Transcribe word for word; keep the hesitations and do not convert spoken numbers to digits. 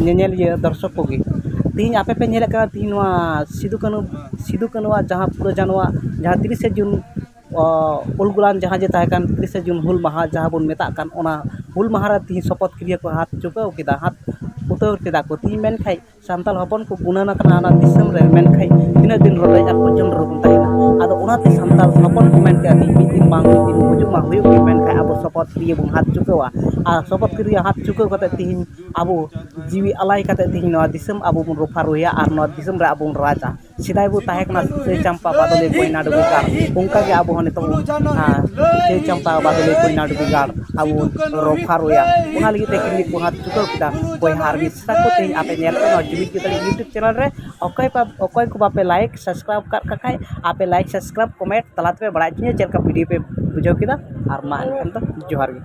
ᱧᱮᱧᱮᱞᱤᱭᱟᱹ ᱫᱚᱨᱥᱚᱠ ᱠᱚᱜᱮ, ᱛᱮᱦᱮᱧ ᱟᱯᱮ ᱯᱮ ᱧᱮᱞᱮᱫ ᱠᱟᱱᱟ ᱛᱮᱦᱮᱧ ᱱᱚᱣᱟ ᱥᱤᱫᱩ ᱠᱟᱹᱱᱦᱩ, ᱥᱤᱫᱩ ᱠᱟᱹᱱᱦᱩᱣᱟᱜ ᱡᱟᱦᱟᱸ ᱯᱷᱩᱞᱳ ᱡᱷᱟᱱᱚᱣᱟᱜ ᱡᱟᱦᱟᱸ ᱛᱤᱨᱤᱥᱮ ᱡᱩᱱ ᱚ, ᱩᱞᱜᱩᱞᱟᱱ ᱡᱟᱦᱟᱸ ᱡᱮ ᱛᱟᱦᱮᱸ ᱠᱟᱱ ᱛᱤᱨᱤᱥᱮ ᱡᱩᱱ ᱦᱩᱞ ᱢᱟᱦᱟ ᱡᱟᱦᱟᱸ ᱵᱚᱱ ᱢᱮᱛᱟᱜ ᱠᱟᱱ, ᱚᱱᱟ ᱦᱩᱞ ᱢᱟᱦᱟ ᱨᱮ ᱛᱮᱦᱮᱧ ᱥᱚᱯᱚᱛ ᱠᱤᱨᱤᱭᱟᱹ ᱠᱚ ᱦᱟᱛ ᱪᱩᱠᱟᱹᱣ ᱠᱮᱫᱟ, ᱦᱟᱛ ᱩᱛᱟᱹᱨ ᱠᱮᱫᱟ ᱠᱚ᱾ ᱛᱮᱦᱮᱧ ᱢᱮᱱᱠᱷᱟᱡ ᱥᱟᱱᱛᱟᱲ ᱦᱚᱯᱚᱱ ᱠᱚ ᱜᱩᱱᱟᱹᱱ ᱟᱠᱟᱱᱟ ᱚᱱᱟ ᱫᱤᱥᱚᱢ ᱨᱮ, ᱢᱮᱱᱠᱷᱟᱡ ᱛᱤᱱᱟᱹᱜ ᱫᱤᱱ ᱨᱚᱰᱚᱡ ᱟᱨ ᱠᱚᱪᱞᱚᱱ ᱨᱮᱵᱚᱱ ᱛᱟᱦᱮᱱᱟ? ᱟᱫᱚ ᱚᱱᱟᱛᱮ ᱥᱟᱱᱛᱟᱲ ᱦᱚᱯᱚᱱ ᱠᱚ ᱢᱮᱱ ᱠᱮᱫᱟ, ᱛᱮᱦᱮᱧ ᱢᱤᱫ ᱫᱤᱱ ᱵᱟᱝ ᱢᱤᱫ ᱫᱤᱱ ᱜᱩᱡᱩᱜ ᱢᱟ ᱦᱩᱭᱩᱜ ᱜᱮ, ᱢᱮᱱᱠᱷᱟᱡ ᱟᱵᱚ ᱥᱚᱯᱚᱛ ᱠᱤᱨᱤᱭᱟᱹ ᱵᱚᱱ ᱦᱟᱛ ᱪᱩᱠᱟᱹᱣᱟ᱾ ᱟᱨ ᱥᱚᱯᱚᱛ ᱠᱤᱨᱤᱭᱟᱹ ᱦᱟᱛ ᱪᱩᱠᱟᱹᱣ ᱠᱟᱛᱮ ᱛᱮᱦᱮᱧ ᱟᱵᱚ ᱡᱤᱣᱤ ᱟᱞᱟᱭ ᱠᱟᱛᱮ ᱛᱮᱦᱮᱧ ᱱᱚᱣᱟ ᱫᱤᱥᱚᱢ ᱟᱵᱚ ᱵᱚᱱ ᱨᱚᱯᱷᱟ ᱨᱩᱭᱟ ᱟᱨ ᱱᱚᱣᱟ ᱫᱤᱥᱚᱢ ᱨᱮ ᱟᱵᱚ ᱵᱚᱱ ᱨᱟᱡᱟ᱾ ᱥᱮᱫᱟᱭ ᱵᱚ ᱛᱟᱦᱮᱸ ᱠᱟᱱᱟ ᱥᱟᱹᱭ ᱪᱟᱢᱯᱟ ᱵᱟᱫᱚᱞᱤ ᱵᱚᱭᱱᱟ ᱰᱩᱵᱤ ᱜᱟᱲ, ᱚᱱᱠᱟ ᱜᱮ ᱟᱵᱚ ᱦᱚᱸ ᱱᱤᱛᱚᱜ ᱵᱚᱱ, ᱦᱮᱸ, ᱥᱟᱹᱭ ᱪᱟᱢᱯᱟ ᱵᱟᱫᱚᱞᱤ ᱵᱚᱭᱱᱟ ᱰᱩᱵᱤ ᱜᱟᱲ ᱟᱵᱚ ᱵᱚᱱ ᱨᱚᱯᱷᱟ ᱨᱩᱭᱟ᱾ ᱚᱱᱟ ᱞᱟᱹᱜᱤᱫ ᱛᱮ ᱠᱤᱱᱤ ᱠᱚ ᱦᱟᱛ ᱪᱩᱠᱟᱹᱣ ᱠᱮᱫᱟ᱾ ᱵᱚᱭᱦᱟ ᱟᱨ ᱢᱤᱥᱨᱟ ᱠᱚ, ᱛᱮᱦᱮᱧ ᱟᱯᱮ ᱧᱮᱞ ᱯᱮ ᱱᱚᱣᱟ ᱡᱩᱢᱤᱫ ᱜᱤᱫᱽᱨᱟᱹ YouTube ᱪᱮᱱᱮᱞ ᱨᱮ᱾ ᱚᱠᱚᱭ ᱯᱟ-, ᱚᱠᱚᱭ ᱠᱚ ᱵᱟᱯᱮ ᱞᱟᱭᱤᱠ ᱥᱟᱵᱥᱠᱨᱟᱭᱤᱵ ᱠᱟᱜ ᱠᱷᱟᱡ, ᱟᱯᱮ ᱞᱟᱭᱤᱠ ᱥᱟᱵᱥᱠᱨᱟᱭᱤᱵ ᱠᱚᱢᱮᱱᱴ ᱛᱟᱞᱟ ᱛᱮᱯᱮ ᱵᱟᱲᱟᱭ ᱦᱚᱪᱚᱧᱟ ᱪᱮᱫ ᱞᱮᱠᱟ ᱵᱷᱤᱰᱤᱭᱳ ᱯᱮ ᱵᱩᱡᱷᱟᱹᱣ ᱠᱮᱫᱟ᱾ ᱟᱨ ᱢᱟ ᱮᱱᱠᱷᱟᱱ ᱫᱚ ᱡᱚᱦᱟᱨ ᱜᱮ᱾